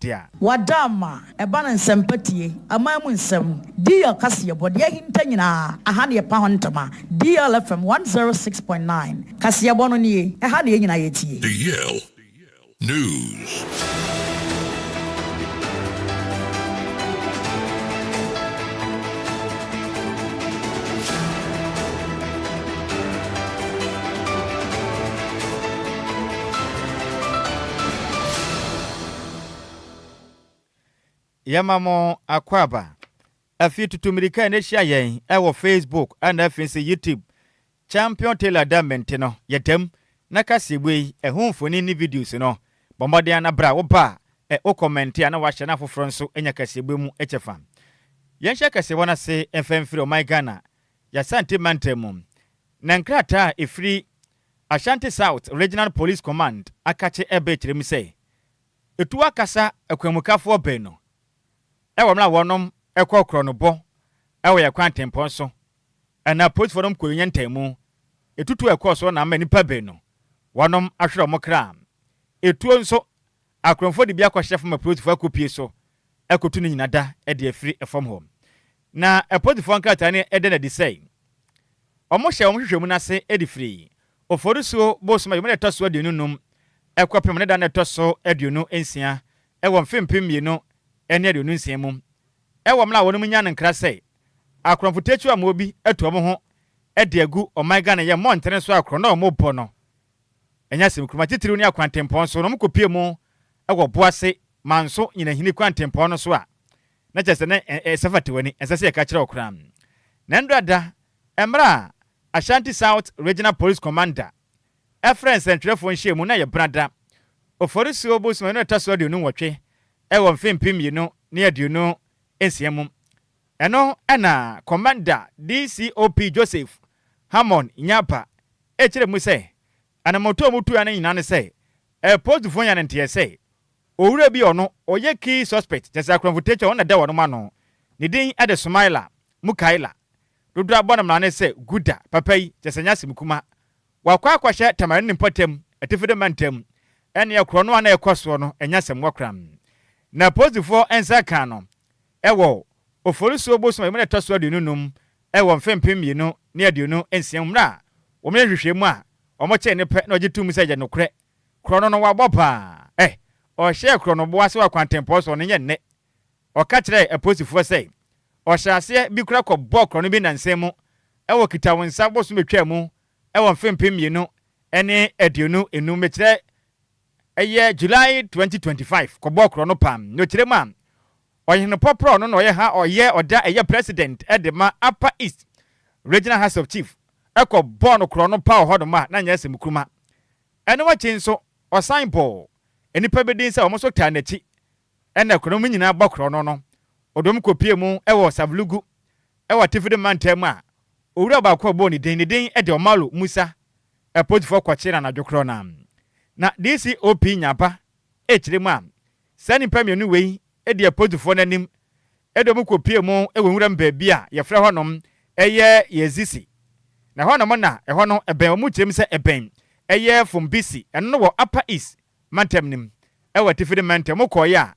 dea. Wada ama ɛba no nsɛmpa tie, aman mu nsɛm, DL kaseɛbɔ, deɛ ahinta nyinaa, aha na yɛpa ho ntama. DL FM 106.9, kaseɛbɔ no nie, ɛha na yɛn nyinaa yɛtie. DL News. Yɛma mo akwaaba. Afei tutu mmirika na hyia yɛn wɔ Facebook ɛna afei nso YouTube. Champion Taylor da mmɛnte no, yɛdam na kaseɛbue yi, ɛho mfoni ne videos no, bɔ mmɔden na bra. Woba a, wo comment a na wahyɛ na afoforɔ nso anya kaseɛbue mu kyɛfa. Yɛnhyɛ kaseɛbɔ no ase mfa mfiri ɔman Ghana, yɛasante mantam mu. Na nkrataa a ɛfiri Ashanti South Regional Police Command akakye ɛbɛ kyerɛ mu sɛ, ɛtu akasa akwanmukafoɔ baanu ɛwɔ mmerɛ a wɔnom ɛkɔ korɔnobɔ ɛwɔ yɛ kwan tempɔn so. Ɛna apolisifoɔ nom kɔ nyɛ ntaamu. Etutu ɛkɔɔ so na ama nnipa baanu wɔnom ahwerɛ wɔn kra. Etuo nso, akorɔmfoɔ de bi akɔhyɛ fam, apolisifoɔ akɔpie so ɛkɔtu no nyina da de afiri fam hɔ. Na apolisifoɔ nkrataa no ɛda no adi sɛ wɔn hyɛ wɔn hwehwɛmu no ase de firi Oforisuo bosom a yɛmu na ɛtɔ so 25 ɛkɔpem ne da no ɛtɔ so 26 ɛwɔ mfe 2026 mu, ɛwɔ mmerɛ a wɔnom nya no nkra sɛ akorɔmfo takyi a bi atu wɔn ho de agu ɔman Ghana yɛ mmɔntene so akorɔ na wɔn bɔ no ɛnyɛ asɛm kuruma titiriw ne akwantempɔn so na wɔn kɔpie mu ɛwɔ Boase Manso Nyinahini kwantempɔn no so a na kyerɛ sɛ ne ɛsɛ fata w'ani, ɛnsɛ sɛ yɛka kyerɛ wo koraa. Na ndra mmerɛ a Ashanti South Regional Police Commander ɛfrɛ nsɛntwerɛfoɔ nhyiamu na yɛ brada Oforisuo bosom no ɛtɔ so 28 ɛwɔ mfe 2026 mu ɛno, ɛna Commander DCOP Joseph Hammond Nyapa ɛkyerɛ mu sɛ anammɔto a mutu ano nyinaa ne sɛ ɛpolisifoɔ nya no nteɛ sɛ owura bi ɔno ɔyɛ key suspect, kyɛ sɛ akorɔmfo tekyi a ɔno na da wɔn ano, ne din ɛde Sumaila Mukaila, dodoɔ abɔ no mmara ne sɛ Guda. Papa yi, kyɛ sɛ nyɛ asɛm kuma, wakɔ akɔhyɛ Tamale ne mpɔtam atifi de mantam ɛne ɛkorɔ no a na ɛkɔ soɔ no ɛnyɛ asɛm wɔkora. Na apolisifoɔ nsa ka no ɛwɔ Oforisuo bosom a emu na ɛtɔ so 25 ɛwɔ mfe 2026 mmerɛ a wɔn yɛ nhwehwɛmu a wɔn kyɛn ne pɛ na ɔgye tum sɛ ɛyɛ nokorɛ korɔ no wabɔ paa. Ɔhyɛ korɔ no boa sɛ wɔ akwantempɔn so. Ɔno nyɛ nnɛ ɔka kyerɛ apolisifoɔ sɛ ɔhyɛ aseɛ bi kora kɔbɔ korɔ no bi nansa mu ɛwɔ Kitawonsa bosom etwa mu ɛwɔ mfe 2025, mekyerɛ ɛyɛ July 2025, kɔbɔ korɔ no pam. Na ɔkyerɛ mu a ɔhene pɔporɔ no na ɔyɛ ha ɔyɛ ɔda ɛyɛ president ɛde ma Upper East Regional House of Chief, ɛkɔ bɔɔ no korɔ no pa wɔ hɔnom a na nyɛ asɛm kuruma. Ɛno akyi nso ɔsan bɔɔ nnipa bi din sɛ wɔn nso taa n'akyi, ɛna korɔ mu nyinaa bɔ korɔ no ɔdɔm kɔpie mu ɛwɔ Savlugu ɛwɔ Tifidi mantam a owura baako a ɔbɔɔ ne din ɛde Ɔmalo Musa. Ɛpolisifoɔ kɔkye na anadwo korɔ na DCOP Nyaba ɛkyerɛ mu a saa nnipa mmienu wei ɛdi apolisifoɔ n'anim ɛde wɔn kɔpie mu ɛwɔ nwuram baabi a yɛfrɛ hɔnom ɛyɛ Yɛzisi, na hɔnom na ɛhɔ no ɛbɛn, wɔn kyerɛ mu sɛ ɛbɛn ɛyɛ Fumbisi, ɛno no wɔ Upper East mantam nim ɛwɔ Tifidi mantam. Kɔɔeɛ a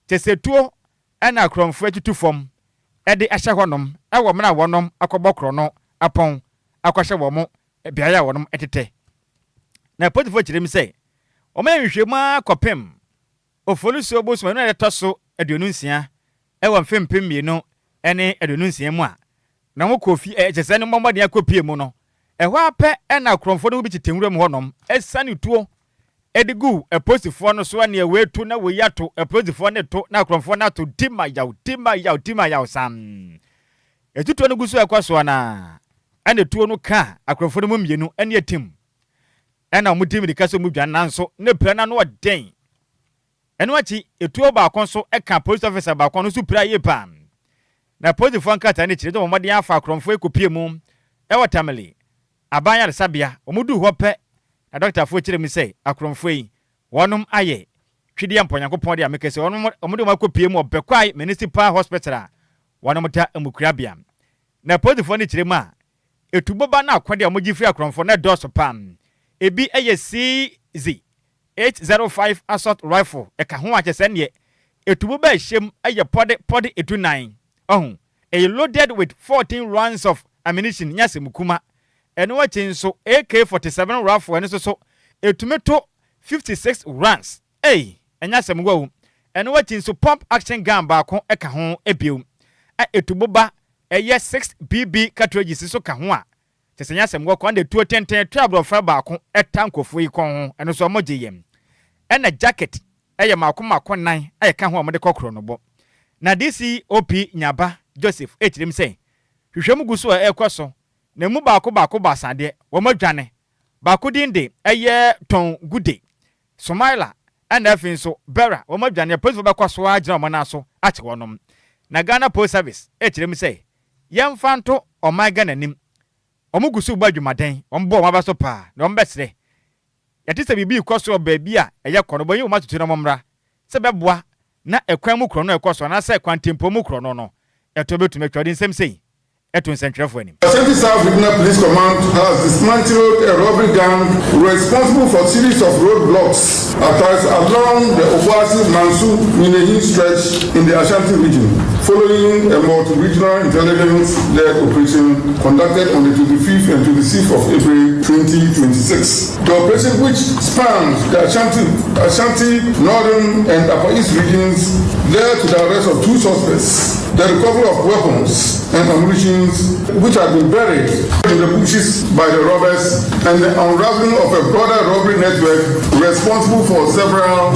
kyɛ sɛ tuo ɛna akorɔmfoɔ atutu fam ɛde ahyɛ hɔnom ɛwɔ mmerɛ a wɔnom akɔbɔ korɔ no apɔn akɔhyɛ wɔn beaeɛ a wɔnom ɛtetɛ. Na apolisifoɔ kyerɛ mu sɛ wɔn yɛ nhwehwɛmu akɔpem Oforisuo bosom ɛno na ɛtɔ so 26 ɛwɔ mfe 2026 mu a na wɔn kɔ fi kyɛ sɛ ne mmɔmmɔden akɔpie mu no, ɛhɔ apɛ ɛna akorɔmfoɔ no bi tete nwura mu hɔnom ɛsane tuo ɛde gu apolisifoɔ no so, ɛne ɛwɔ etu na wɔyi ato apolisifoɔ no to na akorɔmfoɔ no ato di ma yaw, di ma yaw, di ma yaw sam. Etutuo no gu so ɛkɔ soɔ na ɛna tuo no ka akorɔmfoɔ no mu mmienu ɛne etim, ɛna wɔn di mirika sɛ wɔn dwan, nanso ne pira n'ano ɔden. Ɛno akyi etuo baako nso ɛka police officer baako no nso pira yie paa. Na polisifoɔ nkrataa no kyerɛ sɛ wɔn mmɔden afa akorɔmfoɔ ekopie mu ɛwɔ Tamale aban yaresabea. Wɔn duu hɔ pɛ na dɔktafoɔ kyerɛ mu sɛ akorɔmfoɔ yi wɔnom ayɛ twedeɛ mpɔnyankopɔn de ameka sɛ wɔnom wɔn de wɔn akɔpie mu Ɔbɛkwae Municipal Hospital a wɔnom da amukurabea. Na polisifoɔ no kyerɛ mu a etuboba no akɔde a wɔgye firi akorɔmfoɔ no ɛdɔɔso paa. Ebi yɛ CZ 805 assault rifle ɛka ho, akyɛ sɛ neɛ Etubo bɛɛ hyɛm yɛ pɔde pɔde 14. Ɔho, ɛyɛ loaded with 14 rounds of ammunition, nyɛ asɛm kuma. Ɛno akyi nso, AK-47 rifle, ɛno nso so ɛtumi to 56 rounds. Ei, ɛnyɛ asɛm wa o. Ɛno akyi nso, pump action gun baako ɛka ho ebio a etubo ba ɛyɛ 6 BB cartridges nso ka ho a kyɛ sɛ nyɛ asɛm wɔ kwan de tuo tenten to aborɔfra baako ɛta nkurɔfoɔ yi kɔn ho. Ɛno nso ɔmo gye yɛm, ɛna jacket ɛyɛ mako mako nan a ɛka ho a wɔde kɔ korɔ no bɔ. Na DCOP Nyaba Joseph ekyirem sɛ hwehwɛmu gu so a ɛrekɔ so, na emu baako baako baasa deɛ, wɔn adwane. Baako din de ɛyɛ Tɔn Gude Somaila, ɛna afei nso Bɛra. Wɔn adwane. Apolisifoɔ bɛkɔ so agyina wɔn nan so akye wɔnom. Na Ghana Post Service ekyirem sɛ yɛmfa nto ɔman Ghana anim, wɔn gu so bɔ adwumaden, wɔn bɔ wɔn aba so paa, na wɔn bɛsrɛ yɛte sɛ biribi kɔ so wɔ baabi a ɛyɛ kɔ no, wɔyi wɔn atoto na wɔn mmra sɛ bɛboa na ɛkwan mu korɔ no ɛkɔ so anaasɛ kwantempo mu korɔ no, ɛtɔ bɛtumi atwa. Ɔde nsɛm sei ɛto nsɛntwerɛfoɔ anim. Ashanti South Regional Police Command has dismantled a robbery gang responsible for series of roadblocks attacks along the Obuasi Mansu Nyinahin stretch in the Ashanti Region, following a multi-regional intelligence-led operation conducted on the 25th and 26th of April 2026. The operation, which spans the Ashanti, Northern and Upper East regions, led to the arrest of two suspects, the recovery of weapons and ammunition which had been buried in the bushes by the robbers, and the unraveling of a broader robbery network responsible for several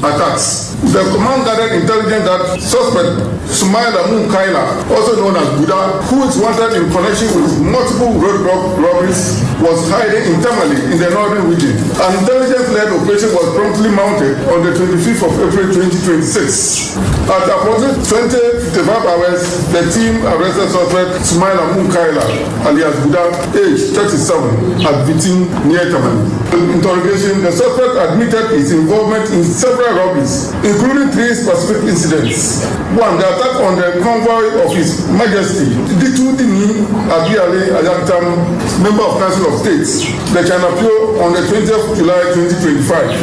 attacks. The command gathered intelligence that suspect Sumaila Munkaila, also known as Buddha, who is wanted in connection with multiple roadblock robberies, was hiding internally in the northern region. An intelligence-led operation was promptly mounted on the 25th of April 2026. At approximately 20:55 hours, the team arrested suspect Sumaila Munkaila, alias Buddha, age 37, at Vitin near Tamale. In interrogation, the suspect admitted his involvement in several robberies, including three specific incidents. One, the attack on the convoy of His Majesty Ditu Dini Abiale Ayantam, member of Council of States, the Chanapio, on the 20th July 2025.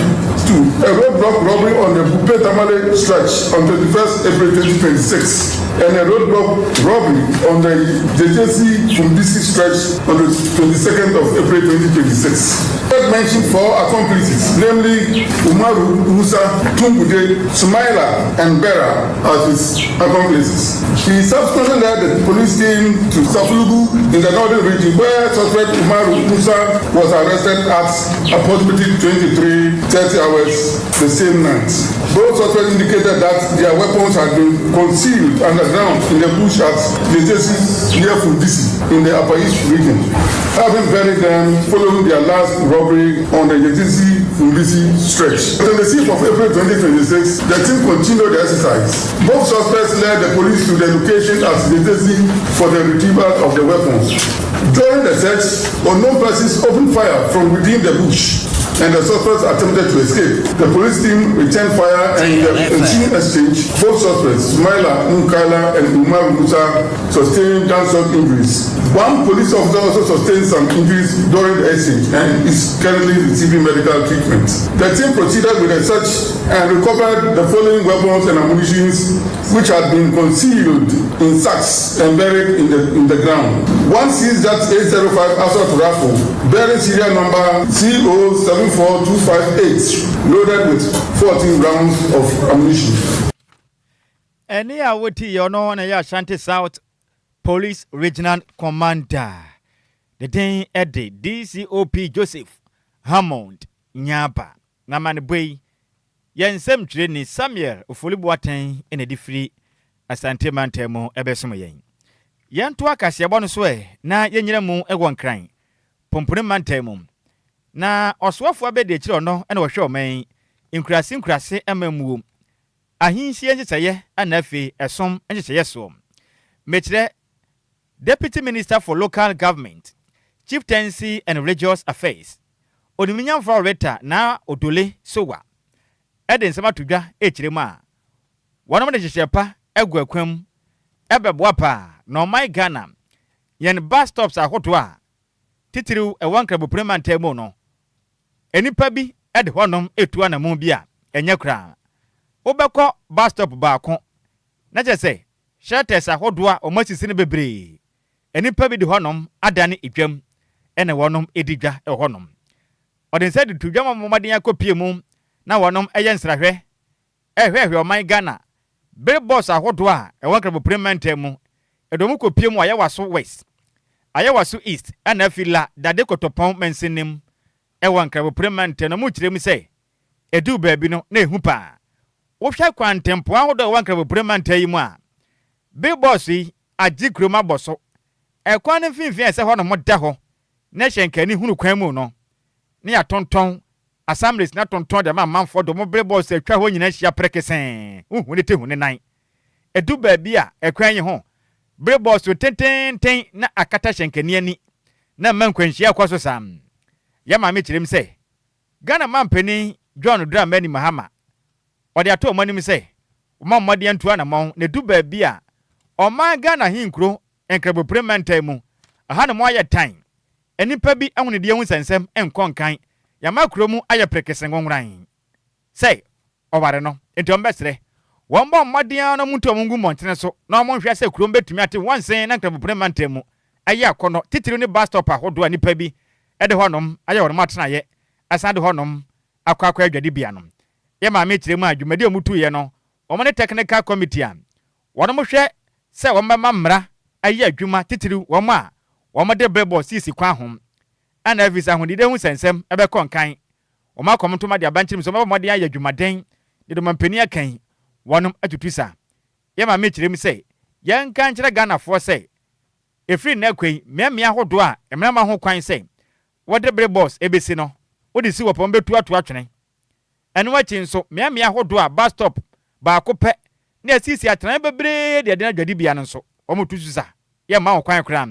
Two, a roadblock robbery on the Bupe Tamale stretch on 21st April 2026, and a roadblock robbery on the JJC Fumbisi stretch on the 22nd of April 2026. Third mentioned four accomplices, namely Umaru Musa, Tumbude, Sumaila, and Bera as his accomplices. He subsequently led the police team to Safulugu in the northern region, where suspect Umaru Musa was arrested at approximately 23:30 hours the same night. Both suspects indicated that their weapons had been concealed underground in the bush at Letesi near Fundisi in the Upper East Region, having buried them following their last robbery on the Yetisi Fundisi stretch. On the 6th of April 2026, the team continued the exercise. Both suspects led the police to the location at Letesi for the retrieval of the weapons. During the search, unknown persons opened fire from within the bush and the suspects attempted to escape. The police team returned fire and in the ensuing exchange, both suspects, Sumaila Munkaila and Umar Musa, sustained gunshot injuries. One police officer also sustained some injuries during the exchange and is currently receiving medical treatment. The team proceeded with the search and recovered the following weapons and ammunition which had been concealed in sacks and buried in the ground. One seized that 805 assault rifle bearing serial number CO74258, loaded with 14 rounds of ammunition. Ɛne a woti yɛ ɔno na ɛyɛ Ashanti South Police Regional Commander, ne din ɛde DCOP Joseph Hammond Nyaba. Na ma ne bɔ yi yɛn nsɛm twerɛni Samuel Ofoli Boatɛn ɛna ɛde firi Asante mantam mu ɛbɛsom yɛn. Yɛnto akaseɛbɔ no so ɛ na yɛnyina mu ɛwɔ Nkran pompone mantam mu, na ɔsoafoɔ abɛdi akyire, ɔno ɛna wɔhwɛ ɔman nkurase nkurase amammuo, ahensie nhyehyɛeɛ, ana afei ɛsom nhyehyɛeɛ soɔ. Mekyerɛ Deputy Minister for Local Government, Chieftaincy and Religious Affairs, Onimnyamfoɔ Rita Naa Odoley Sowah, ɛde nsɛm ato dwa ɛkyerɛ mu a wɔnom de nhyehyɛ pa agu akwan mu ɛbɛboa paa na ɔman Ghana yɛn bus stops ahodoɔ a titiriw ɛwɔ Nkrabopire mantam mu no, nnipa bi de hɔnom etu anammɔn bi a ɛnyɛ koraa. Wobɛkɔ bus stop baako na kyerɛ sɛ shelters ahodoɔ a wɔn asisi no bebree, nnipa bi de hɔnom adane edwam ɛna wɔnom edi dwa wɔ hɔnom. Ɔde nsa de to dwa ma mmɔden akɔpie mu na wɔnom ɛyɛ nsrahwɛ ɛhwɛhwɛ ɔman Ghana billboards ahodoɔ a ɛwɔ Nkramopono mantam mu. Ɛde wɔn kɔpie mu Ayawaso West, Ayawaso East ɛna afi La Dade Kotopɔn mansinim ɛwɔ Nkramopono mantam na mu kyerɛ mu sɛ ɛduu baabi no na ehu paa. Wohwɛ kwantempɔn ahodoɔ a ɛwɔ Nkramopono mantam yi mu a, billboards yi agye kurom abɔ so. Ɛkwan no mfimfini a ɛsɛ hɔnom da hɔ na hyɛ nkani hunu kwan mu no ne yɛatontɔn assemblies na tontɔn de ama amanfoɔ de wɔn billboards atwa hɔ nyinaa ahyia pɛrɛkesɛn, wohu ne te hu ne nan. Ɛdu baabi a ɛkwan yi ho billboards tententen na akata hyɛnkani ani na mma nkwanhyia kɔ so saa. Yɛ maame kyerɛ mu sɛ Ghana mampanin John Dramani Mahama ɔde ato ɔmo anim sɛ ɔma mmɔden ntu anammɔn na edu baabi a ɔman Ghana ahenkuro Nkrabopire mantam mu aha na mo ayɛ tan, nnipa bi ahonidie ho nsɛnsɛm nkɔ nkan, yɛama kuro mu ayɛ prekese nwonworan sɛ ɔware no. Nti ɔmo bɛsrɛ wɔn bɔ mmɔden ara na ɔmo ntu ɔmo ngu mmɔntene so na ɔmo nhwɛ sɛ kurom bɛtumi ate wɔnsen na Nkrabopire mantam mu ɛyɛ akɔnɔ, titiri ne bus stop ahodoɔ a nnipa bi ɛde hɔnom ayɛ wɔn atenaeɛ, ɛsan de hɔnom akɔ adwadibea no. Yɛ maame kyerɛ mu a dwumadi a wɔn tuiɛ no, wɔn ne technical committee a wɔn hwɛ sɛ wɔn bɛma mmara ayɛ adwuma, titiri wɔn a wɔn de billboard sisi kwan ho ɛna afei sɛ ahonidie ho nsɛnsɛm ɛbɛkɔ nkan. Wɔn akɔm ntoma de abankyerɛ mu sɛ wɔn bɛbɔ mmɔden ayɛ adwumaden de dɔmampanin akan wɔn atutu sa. Yɛ maame kyerɛ mu sɛ yɛnka nkyerɛ Ghanafoɔ sɛ ɛfiri nnɛ kwan yi, mmeammea ahodoɔ a mmara ma ho kwan sɛ wɔde billboards ebesi no, wode si wɔ pɔn bɛtu ato atwene. Ɛno akyi nso, mmeammea ahodoɔ a bus stop baako pɛ na asiesie atenaeɛ bebree de ɛde adwadibea no nso, wɔn tu so sa yɛmma wɔn kwan koraa.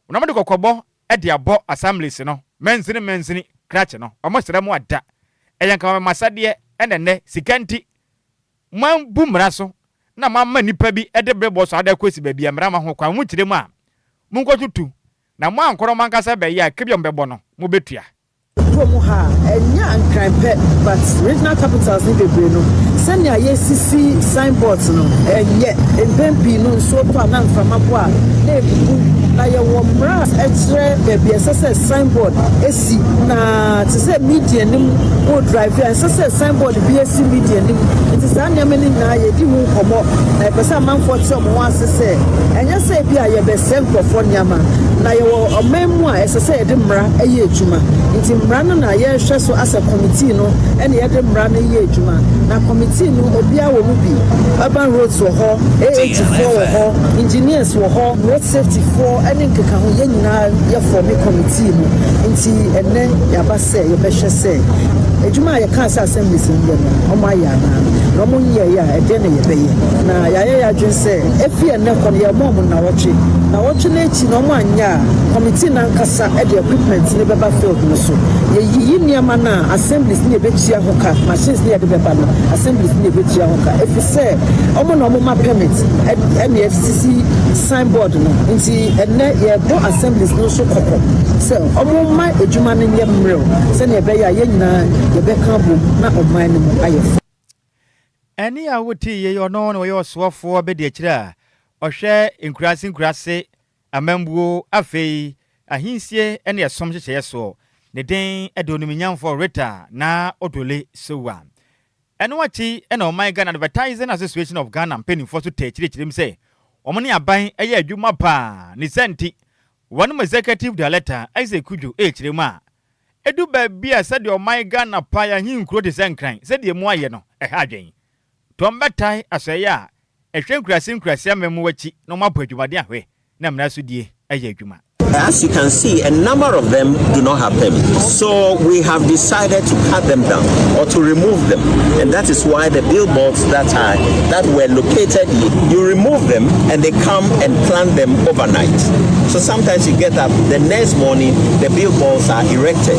Wɔn de kɔkɔbɔ de abɔ assemblies no mansini mansini krakye no. Wɔn srɛ mu ada ɛyɛ nka wɔn asadeɛ ɛna nnɛ sika nti moabu mmara so na moama nnipa bi de billboard so ada kɔsi baabi a mmara ma ho kwan. Mo kyerɛ mu a monkɔtutu na mo ankɔrɔ mo ankasa bɛyɛ a kebi a mobɛbɔ no mobɛtua. Kurom ha ɛnyɛ Nkran pɛ, but regional capitals ne bebree no, sɛnea yɛsisi signboards no ɛnyɛ. Mpɛn pii no, nsuo tɔ a na mframa bɔ a na ebubu. Na yɛwɔ mmara a ɛkyerɛ baabi a ɛsɛ sɛ signboard esi, na te sɛ median nim wo drive a, ɛsɛ sɛ signboard bi esi median nim. Nti saa nneɛma no nyinaa yɛdi ho nkɔmmɔ na yɛpɛ sɛ amanfoɔ te ɔmo ho ase sɛ ɛnyɛ sɛ ebi a yɛbɛsɛ nkurɔfoɔ nneɛma, na yɛwɔ ɔman mu a ɛsɛ sɛ yɛde mmara ɛyɛ adwuma. Nti mmara no na yɛrehwɛ so asɛ committee no ɛna yɛde mmara no yɛ adwuma. Na committee no, obiara wɔ mu bi. Urban roads wɔ hɔ, AAT foɔ wɔ hɔ, engineers wɔ hɔ, road safety foɔ ɛne nkeka ho. Yɛn nyinaa yɛ form committee no. Nti ɛnɛ yɛaba sɛ yɛbɛhwɛ sɛ adwuma a yɛkaa sɛ assemblies no yɛ no, ɔmo ayɛ anaa, na ɔmo nyɛeɛ a, ɛdeɛ na yɛbɛyɛ. Na yɛayɛ yɛ adwene sɛ efi ɛnɛ kɔ no, yɛma ɔmo nnawɔtwe. Nawɔtwe no akyi na ɔmo anyɛ a, committee no ankasa ɛde equipment no bɛba field no so. Yɛyiyi nneɛma no a, assemblies ne yɛbɛtua ho ka. Machines ne yɛde bɛba no, assemblies ne yɛbɛtua ho ka, ɛfiri sɛ ɔmo na ɔmo ma permit ɛne ɛsisi signboard no. Nti ɛnɛ yɛbɔ assemblies no nso kɔkɔ sɛ ɔmo ma adwuma no nyɛ mmerɛw sɛnea ɛbɛyɛ a yɛn nyinaa yɛbɛka abom na ɔman no mu ayɛ fɛ. Ɛne a wote yei, ɔno na ɔyɛ ɔsoafoɔ bɛdi akyire a ɔhwɛ nkuraase nkuraase amambuo, afei ahensie ne ɛsom nhyehyɛeɛ soɔ. Ne din de Onimnyamfoɔ Rita Naa Odoley Sowah. Ɛno akyi ɛna ɔman Ghana Advertising Association of Ghana mpanimfoɔ so ta akyirikyiri mu sɛ wɔn ne aban ɛyɛ adwuma paa. Ne sɛ nti wɔn executive director Isaac Kudwo ɛrekyerɛ mu a ɛdu baabi a sɛdeɛ ɔman Ghana pa yɛahenkuro te sɛ Nkran, sɛdeɛ mu ayɛ no ɛha adwen tɔn bɛtae asɔeɛ a ɛhwɛ nkurase nkurase ama mu akyi na wɔn abɔ adwumaden ahwɛ na mmara so die ɛyɛ adwuma. As you can see, a number of them do not have permits. So we have decided to cut them down or to remove them. And that is why the billboards that were located here, you remove them and they come and plant them overnight. So sometimes you get up the next morning, the billboards are erected,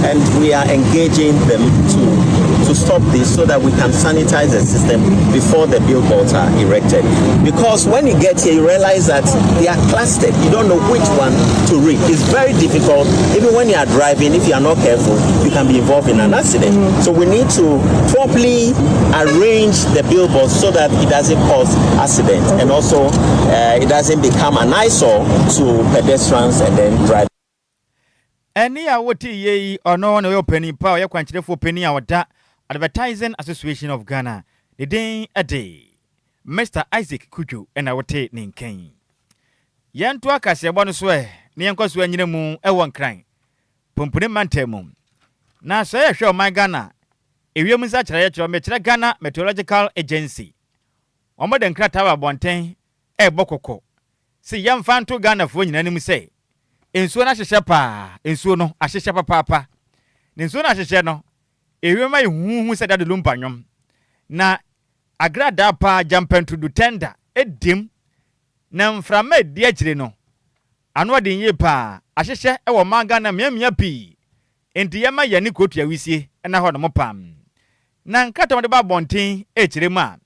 and we are engaging them to to stop this so that we can sanitize the system before the billboards are erected. Because when you get here, you realize that they are clustered. You don't know which one to read. It's very difficult. Even when you are driving, if you are not careful, you can be involved in an accident. So we need to properly arrange the billboards so that it doesn't cause accident and also it doesn't become an eyesore to pedestrians and then drivers. Ɛnne a wote yie yi, ɔno na ɔyɛ ɔpanin pa a ɔyɛ kwankyerɛfoɔ panin a ɔda Advertising Association of Ghana. Ne din de Mr. Isaac Kudwo ɛna wote ne nkan. Yɛnto akaseɛbɔ no so ɛ na yɛnkɔ so anyina mu ɛwɔ Nkran Pompone mantam mu. Na sɛ yɛhwɛ ɔman Ghana ewiem nsakyerɛeɛ kyerɛ mekyerɛ Ghana Meteorological Agency. Wɔn de nkrataa wɔ abɔnten ɛrebɔ kɔkɔ sɛ yɛmfa nto Ghanafoɔ nyinaa anim sɛ nsuo no ahyehyɛ paa, nsuo no ahyehyɛ papaapa. Na nsuo no ahyehyɛ no, ewiem ayɛ huhuhu sɛ dade lumpa nnwom. Na agradaa paa gyampantudu tɛnda edim na mframa edi akyire no ano ɔden yie paa ahyehyɛ ɛwɔ ɔman Ghana mmeammea pii. Nti yɛma yɛne kootu awisie ɛna hɔ nom pam. Na nkrataa wɔde ba abɔnten ekyire mu a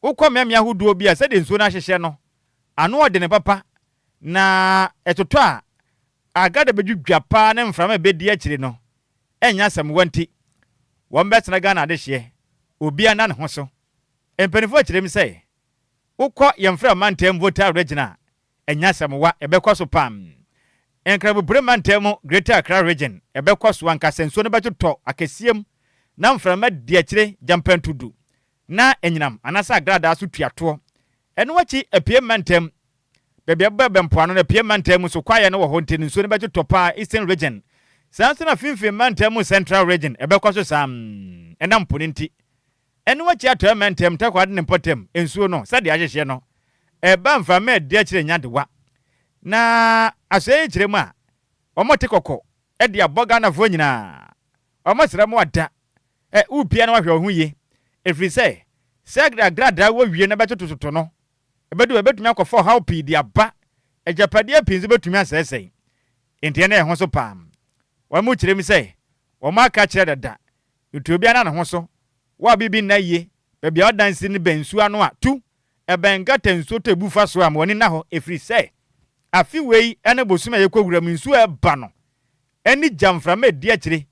wokɔ mmeammea ahodoɔ bi a sɛdeɛ nsuo no ahyehyɛ no ano ɔden papa na ɛtotɔ a agrada bɛdwidwa paa ne mframa a ɛbɛdi akyire no ɛnyɛ asɛm wɔ nti wɔn bɛtena Ghana adehyeɛ obiara na ne ho so. Mpanimfoɔ kyerɛ mu sɛ wokɔ yɛmfrɛ mantam Volta Region a ɛnyɛ asɛm wa ɛbɛkɔ so pam. Nkrabopore mantam Greater Accra Region ɛbɛkɔ so ankasa nsuo no bɛtotɔ akɛseɛ mu na mframa di akyire gyampantudu na anyinam anaasɛ agradaa so tuatoɔ. Ɛno akyi apie mantam baabi a ɛbɛbɛ mpoano no apie mantam mu so kwaeɛ no wɔ hɔ nti nsuo no bɛtotɔ paa Eastern Region. Saa nso na finfin mantam mu Central Region ɛbɛkɔ so saa ɛnam po no nti. Ɛno akyi atɔɛ mantam Takoradi ne mpɔtam nsuo no sɛdeɛ ahyehyɛ no ɛba mframa adi akyire nya dewa. Na asɔe yi kyerɛ mu a wɔn te kɔkɔ ɛde abɔ Ghanafoɔ nyinaa. Wɔn srɛ mo ada ɛ wopia na wahwɛ wɔn ho yie ɛfiri sɛ sɛ agradaa wɔ wie na bɛtotototo no ɛbɛdu ɛbɛtumi akɔfa ɔhaw pii de aba agyapadeɛ pii nso bɛtumi asɛesɛe. Nti ɛna ɛho so paa wɔn mu kyerɛ mu sɛ wɔn aka kyerɛ dada nti obiara na ne ho so wo a biribi nna yie baabi a ɔdan si no bɛn nsuo ano a tu ɛbɛn gata nsuo tɔ ebu fa so a ma wɔn ani na hɔ ɛfiri sɛ afi wei ɛne bosom a yɛkɔ wura mu nsuo ɛba no ɛne gyamframa edi akyire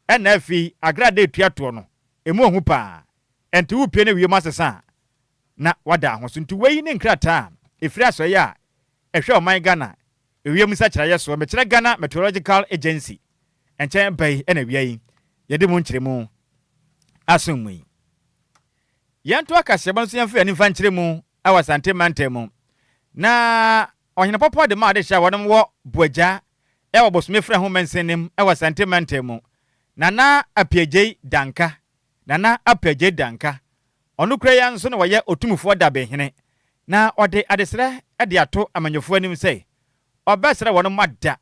ɛna afei agrada etua toɔ no emu ohu paa ɛnti wupie ne wiem asesa a na wada ho so. Nti wei ne nkrataa a ɛfiri asɔeɛ a ɛhwɛ ɔman Ghana ewiem nsakyerɛeɛ soɔ mekyerɛ Ghana Meteorological Agency nkyɛn ba yi ɛna wia yi yɛde mu nkyerɛmu asom mu yi. Yɛnto akaseɛbɔ nso yɛmfa yɛn nifa nkyerɛ mu ɛwɔ Asante mantam mu na ɔhene pɔpɔ de ma ade hyɛ a wɔnom wɔ Buagya ɛwɔ Bosome frɛ ho mansinim ɛwɔ Asante mantam mu. Nana Apiagyei Danka, Nana Apiagyei Danka, ɔno kura yi nso na wɔyɛ otumfoɔ dabehene na ɔde adesrɛ de ato amanyɔfoɔ anim sɛ ɔbɛsrɛ wɔn ma da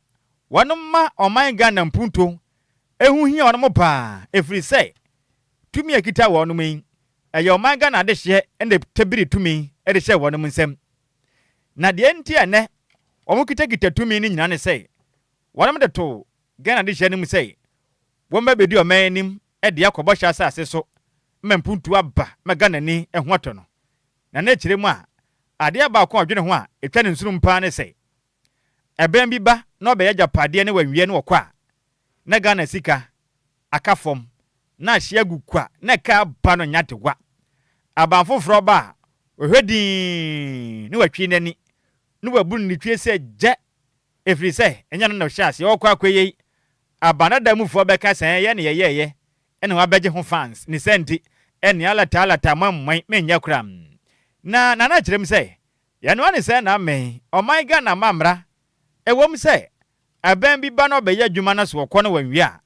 wɔn ma ɔman Ghana mpunto ehu hia wɔn mo paa ɛfiri sɛ tumi a kita wɔn yi ɛyɛ ɔman Ghana adehyeɛ ɛna tɛbiri tumi de hyɛ wɔn nsam. Na deɛ nti a nnɛ wɔn kitakita tumi no nyinaa ne sɛ wɔn de to Ghana adehyeɛ no mu sɛ wɔn bɛbɛdi ɔman anim de akɔ bɔhyɛ asase so ma mpuntu aba ma Ghana ni ho atɔ no. Na n'akyire mu a adeɛ baako a ɔdwene ho a ɛtwa ne nsunom paa ne sɛ ɛbɛn bi ba na ɔbɛyɛ agyapadeɛ ne wawie ne wɔkɔ a na Ghana sika aka fam na ahyia gu kwa na ɛka aba no nya dewa. Aban foforɔ ba a ɔhwɛ dinn ne watwi n'ani ne wabu ne twie sɛ gyɛ ɛfiri sɛ ɛnyɛ no na ɔhyɛ aseɛ ɔkɔ akɔyɛ yi aban dada mufoɔ bɛka sɛ ɛyɛ ne yɛyɛɛyɛ ɛna wabɛgye ho fans ne sɛ nti ɛne alata alata mɔmmɔn menyɛ kora. Na Nana kyerɛ m sɛ yɛnoa ne sɛ na amɛn ɔman Ghana ma mmara ɛwɔ mu sɛ ɛbɛn bi ba na ɔbɛyɛ adwuma no so wɔkɔ no wɔnwie a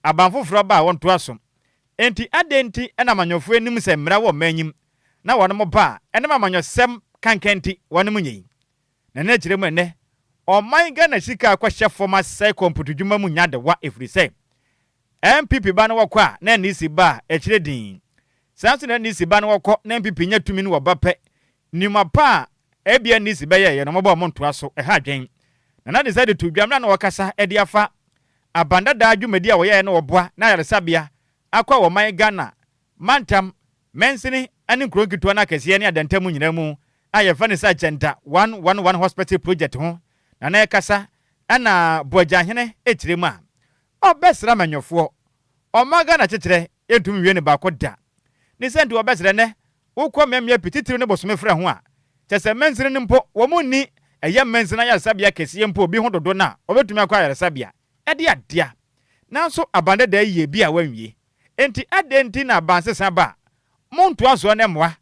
aban foforɔ ba a wɔntoa so. Enti adɛn nti ɛna amanyɔfoɔ anim sɛ mmara wɔ ɔman nyim na wɔn mo ba a ɛnam amanyɔsɛm kankan nti wɔn mo nyɛ yi. Na ne kyerɛ mu ɛnɛ ɔman Ghana sika akɔhyɛ fam asɛe kɔmputudwuma mu nya dewa ɛfiri sɛ NPP ba no wɔkɔ a na NDC ba a ɛkyerɛ din saa nso na NDC ba no wɔkɔ na NPP nya tumi no wɔba pɛ nnwuma pa a ebia NDC bɛyɛɛyɛ no wɔbɔ ɔmo ntoa so ɛha adwen. Na na de sɛ de to dwa mmerɛ na wɔkasa ɛde afa abandadaa dwumadi a wɔyɛɛ no wɔboa na ayaresabea akɔ ɔman Ghana mantam, mansini ne nkuro nketewa no akɛseɛ ne adantam nyinaa mu a yɛfrɛ no sɛ Agenda 111 Hospital Project ho na na ɛkasa ɛna Boagyahene kyerɛ mu a ɔbɛsrɛ amanyɔfoɔ ɔman Ghana kyekyerɛ yɛntumi nwie no baako da. Ne sɛ nti wɔbɛsrɛ nnɛ wokɔ mmeammea pii titiriw ne bosome frɛ ho a kyɛ sɛ mansini no mpo wɔn nni ɛyɛ mansini ayaresabea kɛseɛ mpo obi ho dodo no a ɔbɛtumi akɔ ayaresabea ɛde adea nanso aban dada yi yɛ bi a wanwie enti adɛn nti na aban sesa ba a montoa soɔ ne mmoa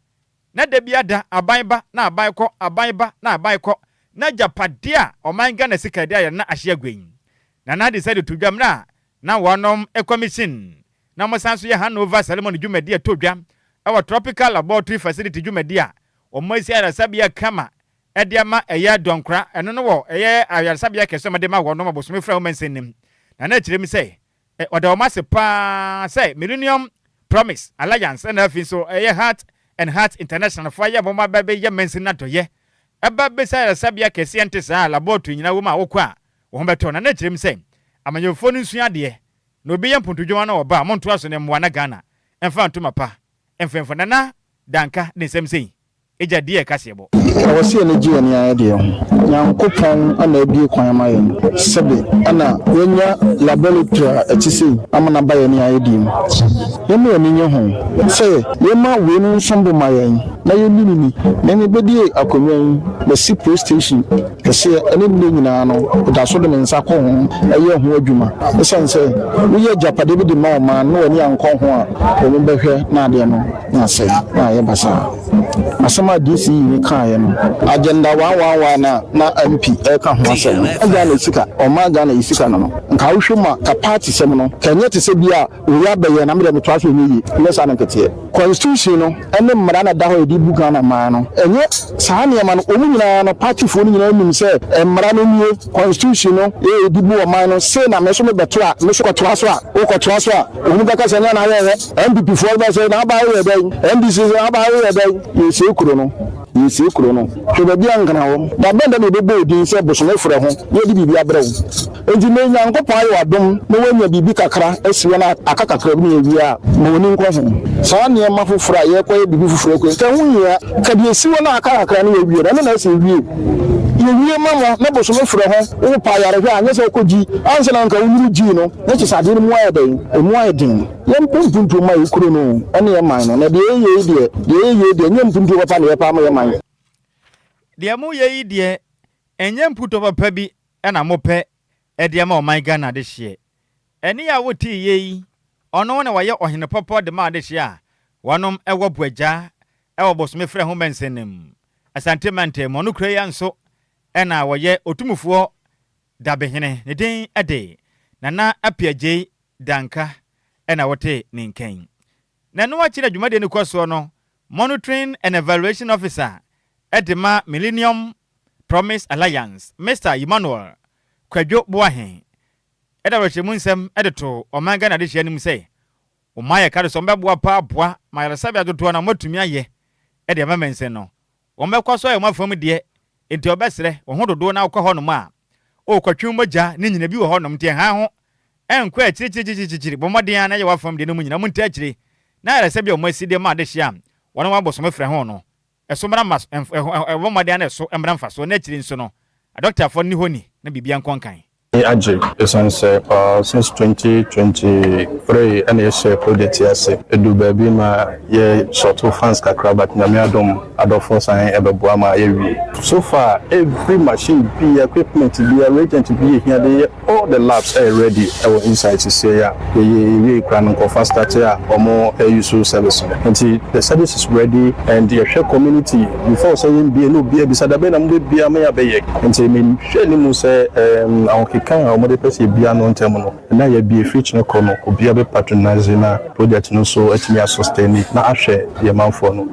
na da bi ada aban ba na aban kɔ aban ba na aban kɔ na agyapadeɛ a ɔman Ghana sika de ayɛ no na ahye agu yi. Nana Addo sɛ de to dwa mmerɛ a na wɔnom commission na wɔsan nso yɛ handover ceremony dwumadi a ɛtɔ dwa wɔ Tropical Laboratory Facility dwumadi a wɔn asi ayaresabea kama de ama ɛyɛ dɔnkora ɛno no wɔ ɛyɛ ayaresabea kɛse a wɔde ma wɔnom abosome frɛ wɔn nsɛnnim na na ɛkyerɛ mu sɛ ɔda wɔn ase paa sɛ Millennium Promise Alliance ɛna afei nso ɛyɛ Heart and Heart International fo ayɛ wɔn aba bɛyɛ mansin adɔyɛ ɛba bɛsi ayaresabea kɛseɛ nte saa laboratory nyinaa wɔ mu a wokɔ a wɔn bɛtɔ na na kyerɛ mu sɛ amanyɔfoɔ no nsua adeɛ na obi yɛ mpontodwuma no ɔba a montoa so ne mmoa na Ghana ɛmfa ntoma pa mfɛmfo Nana Danka ne nsɛm sɛyi egya di ɛkaseɛ bɔ. Ɛwɔ sɛ yɛn gye yɛn ayɛ deɛ ho Nyankopɔn ana abie kwan ama yɛn sɛbe ana yɛnya laboratory a ɛte sei ama no aba yɛn ayɛ deɛ mu. Yɛma yɛn ani nye ho sɛ yɛma wei no nso bo ma yɛn na yɛnni no ni. Na mebɛdie akonnwa yi masi police station kɛseɛ ɛne nnɛ nyinaa no da so de me nsa kɔ ho ɛyɛ ho adwuma, ɛsiane sɛ woyɛ agyapadeɛ bi de ma ɔman na w'ani ankɔ ho a, wɔn bɛhwɛ na adeɛ no na asɛe na ayɛ basaa. Asɛm a DC yi kaeɛ no, Agenda 111 a na MP ɛka ho asɛm no, Ghana sika ɔman Ghana yi sika no nka wohwɛ mu a, ka party sɛm no ka nyɛ te sɛ bi a wei abɛyɛ na mede metoa so ɛnyɛ yie. Nyɛ saa no nketeɛ. Constitution no ɛne mmara na da hɔ yɛde bu Ghana man no, ɛnyɛ saa nneɛma no. Wɔn nyinaa no, partyfoɔ no nyinaa nim sɛ mmara no nie, constitution no yɛde bu ɔman no sei, na me so mebɛto a, me so kɔtoa so a, wokɔtoa so a, wɔn bɛka sɛ nyɛ na ayɛyɛ NPP foɔ bɛ sɛ na aba yɛ dɛn, NDC sɛ aba yɛ dɛn. Yɛsie kuro no, yɛsie kuro no. Hwɛ baabi a nkana hɔ da bɛn da na yɛbɛbɔ odin sɛ bosome frɛ ho na yɛde biribi abrɛ wo. Enti na Nyankopɔn ayɛ w'adom na woanya biribi kakra asi hɔ na aka kakra bi na yɛwie a, ma w'ani nkɔ ho. Saa nneɛma foforɔ a yɛrekɔyɛ biribi foforɔ akɔ nka ho hia ka deɛ esi hɔ na aka kakra no yɛwie no, ɛno na ɛsɛ yɛwie. Yɛwie ma mo na bosome frɛ ho wopɛ ayarehwɛ a, nyɛ sɛ wokɔ gyi ansa na nka wonuru gyii no na kyɛ sɛ adeɛ no mu ayɛ dɛn, ɛmu ayɛ den. Yɛmpɛ mpuntuo ma yɛ kuro no ɛne yɛ man no, na deɛ yɛyɛ yi deɛ, deɛ yɛyɛ yi deɛ, nyɛ mpuntuo papa na yɛpɛ ama yɛ man. Deɛ moyɛ yi deɛ, ɛnyɛ mpuntuo papa bi ɛna mopɛ ɛde ama ɔman Ghana adehyeɛ. Ɛne a wotee yɛ yi, ɔno na wɔyɛ ɔhene pɔpɔ de ma adehyeɛ a wɔnom ɛwɔ Buagya ɛwɔ bosome frɛ ho mɛnsɛnem Asante mantam. Ɔno kura yi nso ɛna wɔyɛ otumfoɔ dabehene. Ne din ɛde Nana Apiagyei Danka ɛna wɔte ne nkan. Na ɛno akyi na dwumadie no kɔ soɔ no, Monitoring and Evaluation Officer ɛde ma Millennium Promise Alliance, Mr Emmanuel Kwadwo Boahen, ɛda wɔhyɛ mu nsɛm ɛde to ɔman Ghana adehyia no mu sɛ ɔman yɛ kade sɛ ɔmbɛboa paa boa ma ayaresabea dodoɔ na wɔatumi ayɛ ɛde ama mɛnsɛn no wɔn bɛkɔ so ayɛ wɔn afam deɛ. Nti ɔbɛsrɛ wɔn ho dodoɔ na wokɔ hɔnom a ɔrekɔtwe mogya ne nyina bi wɔ hɔnom, nti ɛha ho ɛnkɔ akyirikyirikyirikyiri. Bɔ mmɔden a na yɛ wafam deɛ no mu nyina mu nta akyire na ayaresabea a wɔn asi de ma adehyia a wɔn wɔn abosome frɛ ho no ɛso mmra ma ɛbɔ mmɔden a na ɛso mmra mfasoɔ. Na akyiri nso no, adɔktafoɔ ne hɔ ni na biribia nkɔ nkan. Agye ɛsiane sɛ since 2023 ɛna yɛhyɛ project yi ase, ɛdu baabi ma yɛ short funds kakra, but Nyame adom, adɔfoɔ san ɛbɛboa ma yɛwie. So far, every machine bi, equipment bi, reagent bi yɛhia de yɛ all the labs ɛyɛ ready ɛwɔ inside. Sisiɛ a yɛyɛ yɛwie kora no, nkɔfa start a ɔmo ɛyi so service no, nti the service is ready. And yɛhwɛ community before sɛ yɛmbie na obi abisa da bɛn na mobɛbia ma yɛabɛyɛ, nti mehwɛ ne mu sɛ ahokeka a wɔde pɛ sɛ yɛbia no ntɛm no na yɛbie fridge no kɔ no, obiara bɛ patronise na project no nso atumi asustain na ahwɛ yɛ manfoɔ no.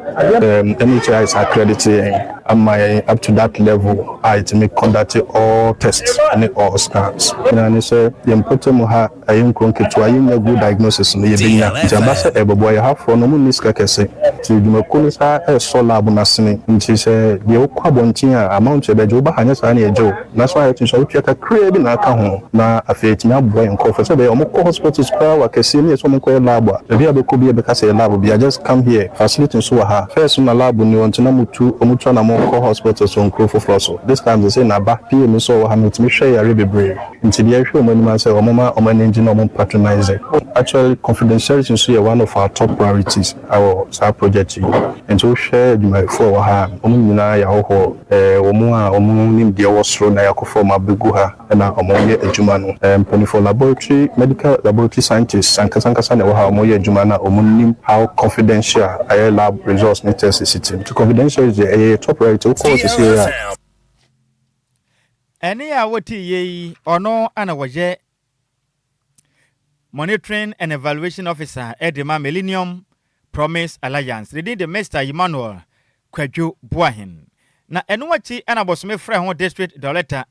NHIS accredit yɛn. ama yɛn up to that level a yɛtumi conduct all tests ne all scans. Nyinaa ne sɛ yɛn mpɔtam ha ɛyɛ nkuro nketewa, yɛnya good diagnosis no yɛbɛnya. Nti aba sɛ ɛbɛboa yɛ hafoɔ no, ɔmo nni sika kɛse, nti dwumakuo no saa ɛresɔ lab no asene. Nti sɛ deɛ wokɔ abɔnten a amount yɛbɛgye woba ha, nyɛ saa ne yɛgye wo na so ayɛ tumi sɛ wotua kakraa bi na aka ho, na afei ɛtumi aboa yɛn nkurɔfoɔ sɛ bɛyɛ ɔmo kɔ hospitals koraa wɔ akɛseɛ ne yɛ sɛ ɔmo nkɔyɛ lab a, baabi a bɛkɔ bi yɛbɛka sɛ yɛ lab bi a, just come here, facility nso wɔ ha. First na lab ni wɔn nti na mutu ɔmo tu anamɔ kɔ hospitals wɔ nkuro foforɔ so. This time sɛ naba pm nso wɔ ha no, otumi hwɛ yare bebree, nti deɛ ɛhwɛ ɔmo anim sɛ ɔmo ma ɔmo ani gye na ɔmo patronize. Actually, confidentiality nso yɛ one of our top priorities awɔ saa project yi. Nti wohwɛ adwumayɛfoɔ wɔ ha, ɔmo nyinaa yɛ ahɔhoɔ, wɔn a ɔmo nim deɛ ɛwɔ soro na yɛakɔfɔ ɔmo abɛgu ha ɛna ɔmo yɛ adwuma no. Mpanimfoɔ laboratory, medical laboratory scientists ankasankasa na ɛwɔ ha, ɔmo yɛ adwuma na ɔmo nim how confidential ayɛ lab results ne test si ti. Nti confidentiality ɛyɛ top priority. Wokɔ sisi yɛ a. Ɛne a wɔte yie yi, ɔno ana wɔyɛ monitoring and evaluation officer ɛde ma Millennium Promise Alliance, ne din de Mr Emmanuel Kwadwo Boahen. Na ɛno akyi ɛna Bosome Freho district director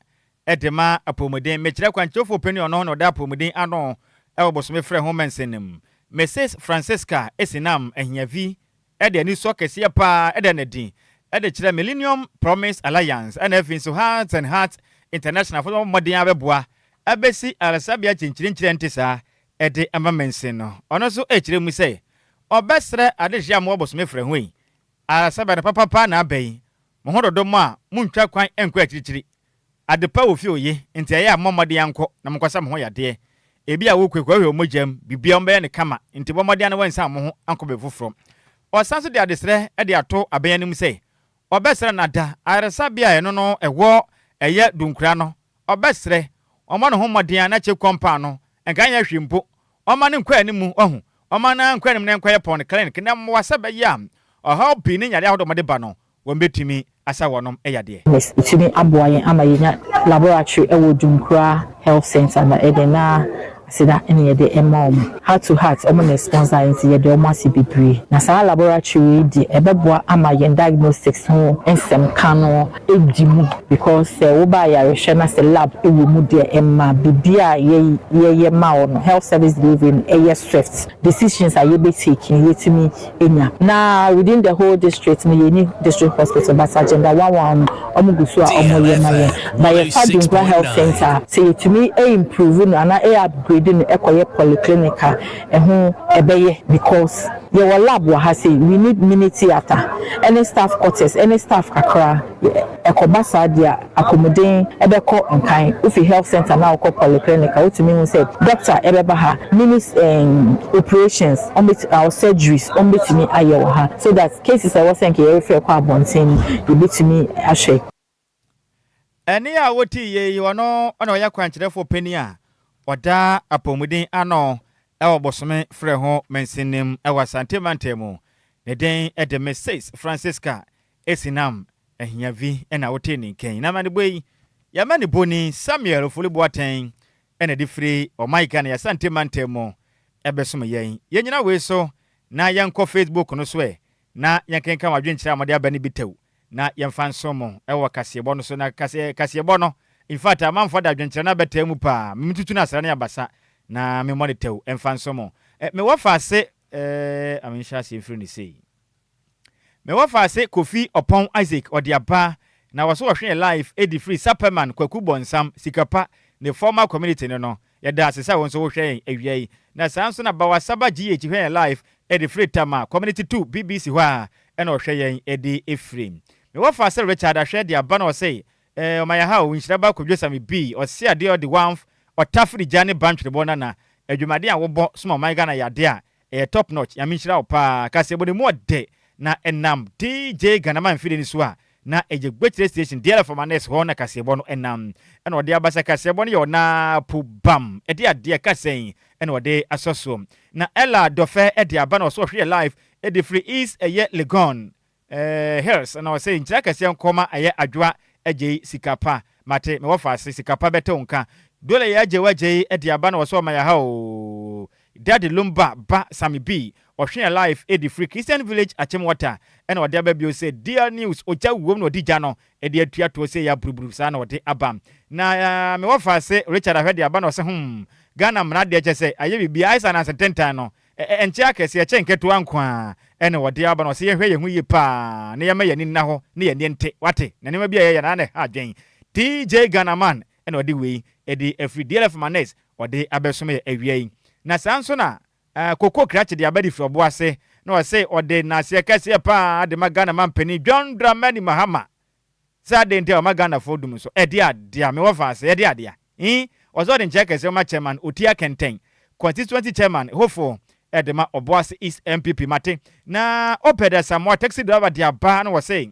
ɛde ma apɔmuden, mekyerɛ kwankyerɛfoɔ panin, ɔno na ɔda apɔmuden ano ɛwɔ Bosome Freho mansin no mu, Mrs Francisca Esinam Ahiavi, ɛde anisɔ kɛseɛ paa ɛda n'adi ɛde kyerɛ Millennium Promise Alliance ɛna afei nso Heart and Heart International fo mmɔden abɛboa ɛbɛsi ayaresabea kyinkyirinkyirin nte saa ɛde ama mansin no. Ɔno nso ɛkyerɛ mu sɛ ɔbɛsrɛ adehyɛ a mowɔ Bosome Freho yi, ayaresabea no papapa na aba yi, mo ho dodo mo a montwa kwan nkɔ akyirikyiri. Adepa wɔ fie oye, nti ɛyɛ a mmɔ mmɔden ankɔ na monkɔsa mo ho yadeɛ. Ebi a wokɔ ahwɛ mogya mu biribiara mbɛyɛ ne kama, nti bɔ mmɔden na wɔnsa mo ho ankɔ baabi foforɔ. Ɔsan so de adesrɛ de ato abɛn anim sɛ ɔbɛsrɛ nada ayaresabea a ɛno no ɛwɔ ɛyɛ Dunkura no, ɔbɛsrɛ ɔmmɔ ne ho mmɔden a na kyɛ kɔmpa no nka nyɛ hwee mpo, ɔma ne nkɔ anim ɔho, ɔma no nkɔ anim na nkɔyɛ polyclinic na mmoa sɛ bɛyɛ a ɔhaw pii ne nyare ahodoɔ mɔde ba no, wɔn bɛtumi asa wɔnom yadeɛ. Ɛtumi aboa yɛn ama yɛnya laboratory ɛwɔ Dunkura Health Center, na ɛde na aseda ɛna yɛde ɛma wɔn. Heart to Heart, wɔn na sponsor, nti yɛde wɔn ase bebree. Na saa laboratory yi di ɛbɛboa ama yɛn diagnostics ho nsɛmka no edi mu, because sɛ woba ayarehwɛ na sɛ lab ɛwɔ mu deɛ, ɛma biribi a yɛ yɛyɛ ma wɔ no, health service delivery no ɛyɛ swift, decisions a yɛbɛ take no yɛtumi enya. Na within the whole district no, yɛni district hospital, but Agenda 11 no, wɔn gu so a wɔn yɛ ma yɛn. Na yɛfa Dunkura Health Center, sɛ yɛtumi improve no anaa ɛ upgrade no ɛkɔyɛ polyclinic a, ɛho ɛbɛyɛ, because yɛwɔ lab wɔ ha sɛ we need mini theatre ɛne staff quarters ɛne staff kakra. Ɛkɔba saa deɛ, akɔmuden ɛbɛkɔ nkan. Wofi health center na wokɔ polyclinic a, wotumi hu sɛ doctor ɛbɛba ha, mini operations ɔmbɛti or surgeries ɔmbɛtumi ayɛ wɔ ha, so that cases a ɛwɔ sɛ nka yɛrefɛ kɔ abɔnten no, yɛbɛtumi ahwɛ. Ɛne a wɔte yie yi, ɔno ɔna ɔyɛ kwankyerɛfoɔ panin a ɔda apɔmuden ano ɛwɔ Bosome Freho mansinim ɛwɔ Asante mantam mu, ne den ɛde Mrs Francisca Esinam Ahiavi ɛna wote ne nkɛn. Na amanebɔ yi yɛma ne boni Samuel Ofori Boateng ɛna de firi ɔman Ghana yɛasante mantam mu ɛbɛsom yɛn. Yɛnyina wei so na yɛnkɔ Facebook no so ɛ na yɛnkenka wadwenkyerɛ a mɔde aba no bi tɛw na yɛmfa nso mo ɛwɔ kaseɛbɔ no so. Na kaseɛbɔ no, in fact, amanfoɔ da adwenkyerɛ no abɛtaa mu paa. Memetutu no asra ne abasa na memmɔ ne tɛw ɛmfa nso mo. Mewɔ fa ase amenhyɛ aseɛ mfiri ne sei. Mewɔ fa ase Kofi Ɔpɔn Isaac ɔde aba na wɔso wɔhwɛ yɛ live ɛdi firi Sapɛman Kwaku Bɔnsam Sikapa ne former community no. Yɛda ase sɛ wo nso wohwɛ yɛn awia yi. Na saa nso na Bawasaba GH hwɛ yɛn live ɛde firi Tama Community 2 BBC hɔ a ɛna ɔhwɛ yɛn ɛde ɛfiri. Mewɔ fa sɛ Richard ahwɛ de aba na ɔsɛ ɔma yɛ ha o nhyira ba Kodwo Sami bi ɔse adeɛ ɔde wamf ɔtafiri gya ne bantwerebɔ nana adwumaden a wobɔ soma ɔman Ghana yɛ adeɛ a ɛyɛ top notch. Nyame nhyira wo paa. Kaseɛbɔ ne mu ɔdɛ na ɛnam DJ Ghanama mfiri no so a na ɛyɛ Gbekyerɛ station DL FM anes hɔ na kaseɛbɔ no ɛnam. Ɛna ɔde aba sɛ kaseɛbɔ no yɛ ɔnaa po bam ɛde adeɛ kasɛn ɛna ɔde asɔ soɔ. Na Ella Dɔfɛ ɛde aba na ɔso ɔhwɛ yɛ live ɛde firi East ɛyɛ Legon Hills na ɔsɛ nkyerɛ kɛseɛ nkɔma ɛyɛ Adwoa agye sika pa. Mate, mewɔ fa ase sika pa bɛtɛ wo nka dole yɛ agye wagye ɛde aba na ɔsɛ ɔma yɛ ha o Daddy Lumba ba Sami B. Ɔhwe Alive de firi Christian Village Achimota ɛna ɔde aba bio sɛ DL News ogya wom na ɔde gya no de atua toɔ sɛ yɛ aburuburu saa na ɔde aba. Na me wɔfa ase Richard Ahwɛ de aba na ɔse hmm Ghana mmara deɛ kyɛ sɛ ayɛ biribi ayɛ sɛ ananse ntentan no ɛnkyɛ akɛseɛ ɛkyɛ nketewa nko ara ɛna ɔde aba na ɔse yɛnhwɛ yɛn ho yie paa na yɛmma yɛn ani nna hɔ na yɛn ani nte wate na nneɛma bi a yɛyɛ no ara na ɛha adwen. DJ Ghana Man ɛna ɔde wei de afiri DLF Manes ɔde abɛsom yɛ awia yi. Na saa nso na Koko Krakye de aba de firi ɔbo ase na ɔse ɔde nnaseɛ kɛseɛ paa de ma Ghana manpanin John Dramani Mahama sɛ adɛn nti a ɔma Ghanafoɔ dum nso ɛde adeɛ a mewɔ fa ase ɛde adeɛ a ii ɔsɛ ɔde nkyɛ kɛseɛ ma Chairman Otia Kɛntɛn Constituency Chairman Hofo ɛde ma Ɔboase East NPP mate na Obed Asamoah taxi driver de aba na ɔse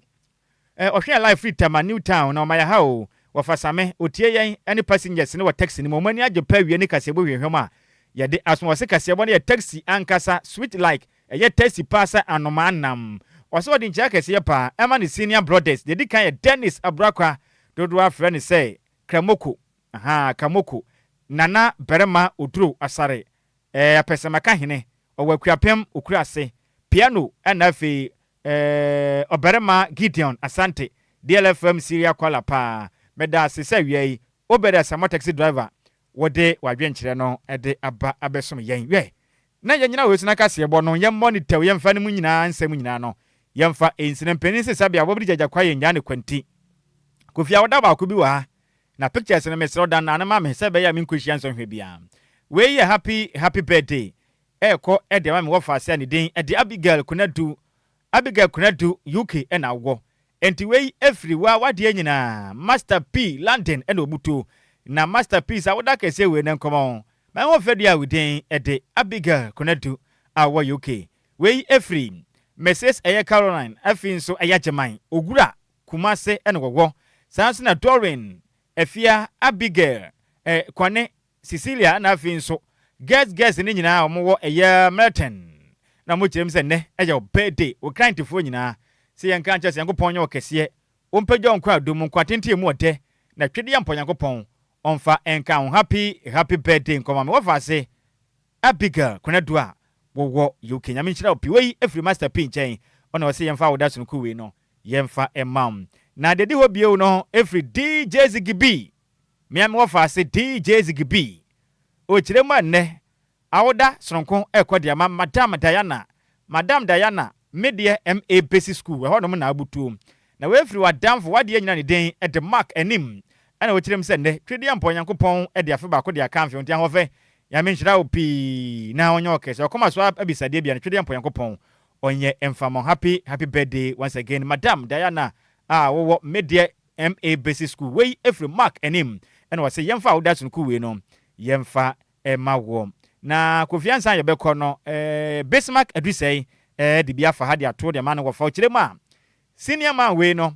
Eh ɔhwe yɛn live firi Tema new town na ɔma yɛ ha o Wɔfa Same, otie yɛn ɛne passengers no wɔ taxi no mu Wɔn ani agye paa wie ne kaseɛbɔ hwamhwam a yɛde aso Ɔse kaseɛbɔ no yɛ taxi ankasa sweet like ɛyɛ taxi paa sɛ anomaa nam Ɔse ɔde nkyia kɛseɛ paa ɛma ne senior brothers Deɛ ɛdi kan yɛ Dennis Aburakwa dodoɔ ara frɛ no sɛ Kramoko ahaa Kamoko Nana Barima Oduro Asare eh Apɛsɛmaka hene ɔwɔ Akuapem Okurase Piano ɛna afei Eh ɔbarima Gideon Asante DLFM Syria Kwala paa meda ase sɛ awia yi Obed Asamoah taxi driver wode w'adwenkyerɛ no de aba abɛsom yɛn wɛ na yɛnyina wei so na kaseɛbɔ no yɛmmɔ ne tɛw yɛmfa no mu nyinaa nsɛm nyinaa no yɛmfa nsi na mpanin se sɛbea wɔbde gyagya kwa yɛn nyaa ne kwanti Kofi awoda baako bi wɔ ha na pictures no mesrɛ wo dandan no ma me sɛ ɛbɛyɛ a menkɔhyia nsɔnhwɛ biara wei yɛ happy happy birthday Ɛrekɔ de ama me wɔfaase a ne din de Abigail Konadu, Abigail Konadu, UK na wɔ. Enti wei firi wo a w'adeɛ nyinaa, Master P, London na ɔbutu. Na Master P saa woda kɛseɛ wei no nkɔmɔ ho. Ma ɛho fɛdua a wo din de Abigail Konadu a ɔwɔ UK. Wei firi Mrs ɛyɛ Caroline afei nso ɛyɛ Agyeman, Owura, Kumase na wɔwɔ. Saa nso na Doreen, Afia, Abigail, eh, Kwane, Cecilia na afei nso girls girls no nyinaa a wɔwɔ ɛyɛ Merton na wɔn kyerɛ mu sɛ nnɛ ɛyɛ wo birthday wo client foɔ nyinaa sɛ yɛn nka nkyerɛ sɛ Nyankopɔn nyɛ wo kɛseɛ ɔmpagya wo nkɔ adom mu nkwa tenten mu ɔdɛ na twedeɛ mpɔ Nyankopɔn ɔmfa nka ho happy happy birthday nkɔma me wɔfa ase Abigail Konadu a wɔwɔ UK Nyame nhyira wo pii wei ɛfiri Master P nkyɛn ɔna ɔse yɛmfa wo da sononko wei no yɛmfa mma wo na deɛ ɛdi hɔ bio no ɛfiri DJ Ziggy B Me a mewɔ faase DJ Ziggy B. Ɔrekyerɛ mu a nnɛ awoda sononko rekɔ de ama Madam Diana Madam Diana me deɛ MA Basic School ɛhɔ nom na abutuo na wei firi w'adamfo w'adeɛ nyina ne din de Mark anim ɛna ɔkyerɛ mu sɛ nnɛ Twedeɛmpɔ Nyankopɔn de afe baako de aka mfe ho nti ahoɔfɛ Nyame nhyira wo pii na ɔnyɛ wo kɛse ɔkoma so abisadeɛ bia no Twedeɛmpɔ Nyankopɔn ɔnyɛ mfa ma wo happy happy birthday once again Madam Diana a wowɔ me deɛ MA Basic School wei firi Mark anim ɛna ɔse yɛmfa awoda sononko wei no yɛmfa ma woɔ. Na Kofi ansa yɛbɛkɔ no eh, Bismarck Adusɛe eh, de bi afa ha de ato de ama no wɔfa ɔkyerɛ mu a senior man wei no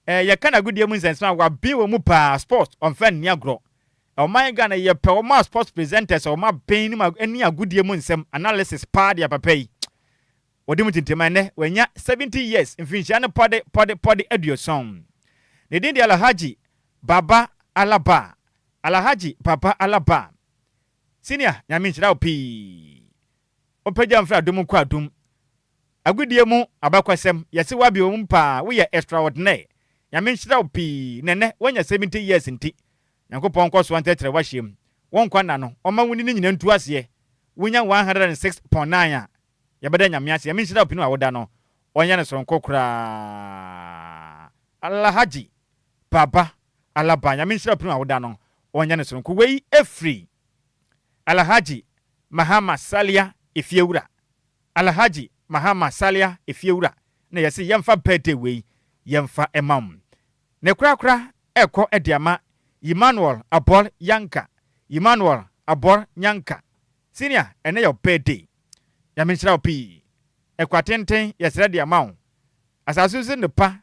eh, yɛka n'agodie mu nsɛnsɛm a waben wɔ mu paa sports ɔmfa nni agorɔ. Ɔman Ghana yɛpɛ wɔn a sports presenters a wɔn aben ne mu ne agodie mu nsɛm analysis paa de apapa yi. Wɔde mu tintim a ɛnnɛ wanya 70 years, mfinhyia no pɔde pɔde pɔde aduoson. Ne din de Alhaji Baba Alaba, Alhaji Baba Alaba. Senior, Nyame nhyira wo pii. Wopagya mfiri adom kɔ adom. Agodie mu abakwasɛm, yɛse woabe wɔ mu paa, woyɛ extraordinaire. Nyame nhyira wo pii, na ɛnnɛ woanya 70 years nti, Nyankopɔn nkɔ so ntrɛtrɛ w'ahyeɛ mu. Wo nkwa nna no, ɔmma wo ni ne nyina ntu aseɛ. Wonya 106.9 a, Yɛbɛda Nyame ase. Nyame nhyira wo pinu a woda no ɔnyɛ no soronko koraa. Alhaji Baba Alaba Nyame nhyira wo pinu a woda no ɔnyɛ no soronko. Wei ɛfiri Alhaji Mahama Salia Efiewura. Alhaji Mahama Salia Efiewura na yɛse yɛmfa birthday wei yɛmfa ɛma wo. Ne korakora ɛkɔ de ama Emmanuel Abor Yanka Emmanuel Abor Nyanka. Senior ɛnɛ yɛ wo birthday. Nyame nhyira wo pii. Ɛkwa tenten yɛsrɛ de ama wo. Asase so nnepa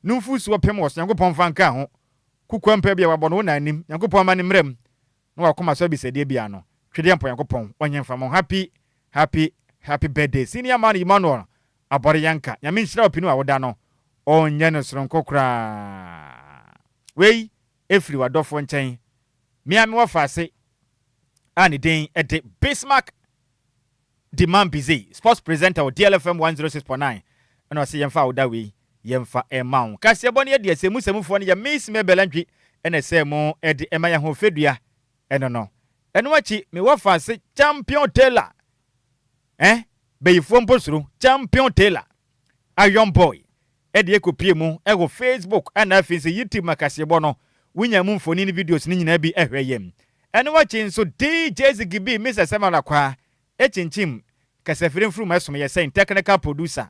no mfusuo pem wɔ so Nyankopɔn mfa nka ho. Kukua mpa bi a wabɔ no wo na anim Nyankopɔn ma no mmra mu na wakoma so abisadeɛ biara no Twedeɛ mpo Nyankopɔn ɔnyɛ mfa ma wo Happy happy happy birthday Senior man Emmanuel Abɔre Yanka Nyame nhyira wo pinu a woda no ɔnyɛ no soronko koraa Wei ɛfiri wadɔfoɔ nkyɛn Me a mewɔ faase a ne din de Bismarck. Diman Bize, sports presenter wɔ DLFM 106.9, ɛna ɔse yɛmfa awoda wei yɛmfa ɛma wo. Kaseɛbɔ no yɛde ɛsɛ mu sɛmufoɔ no yɛ Miss Mabel Antwi ɛna ɛsɛ mu ɛde ɛma yɛn ho fɛdua ɛno no. Ɛno akyi mewɔ faase Champion Taylor, bɛyifoɔ mpo soro Champion Taylor, Iron Boy, ɛde ɛkɔpie mu ɛwɔ Facebook ɛna afei nso YouTube ma kaseɛbɔ no wonya mu mfoni ne videos no nyinaa bi ɛhwɛ yɛm. Ɛno akyi nso DJ Zigibi Mr. Samuel Akwa ɛkyinkyim kasafiri mfurum ɛsom yɛ sɛn technical producer.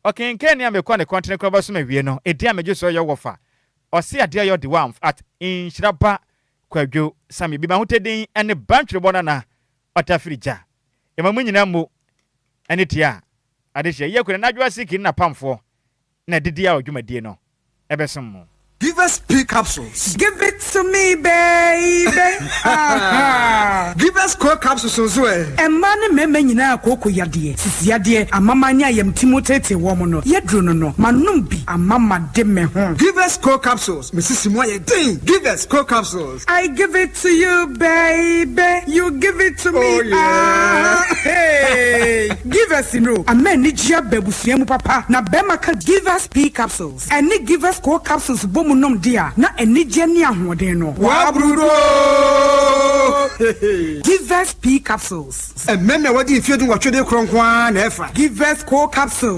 Ɔkenkan ne a mekɔ ne kɔntene kora bɛsom awie no, ɛdi a megye so yɛ wɔfa ɔse adeɛ yɛ ɔde wamf at Nhyiraba Kwadwo Sami bi mahotɛdin ɛne bantwerebɔ nana ɔtafiri gya ɛma mu nyinaa mmo ɛne tie a adehyɛ yɛ kura n'adwoa siki ne napamfoɔ na didi a ɔdwumadie no ɛbɛsom mo. Give us P capsules. Give it to me, baby. Give us Co capsules nso ɛ. Mmaa ne mmarima nyinaa kooko yadeɛ, sisi yadeɛ, amama ne ayamtimu tete wɔn no, yɛduro no, manom bi amama de me ho. Give us Co capsules. Mesisi mu ayɛ den. Give us Co capsules. I give it to you, baby. You give it to me. Oh, yeah. Ah, hey. Give us no. Ama anigye aba abusua mu papa. Na bɛrima ka Give us P capsules ɛne Give us Co capsules bɔ mu nom de a, na anigye ne ahoɔden no. Wabrudo. Give us P capsules. Mmarima a wɔde mfeɛ 18 de korɔ nko ara na ɛfa. Give us Co capsules.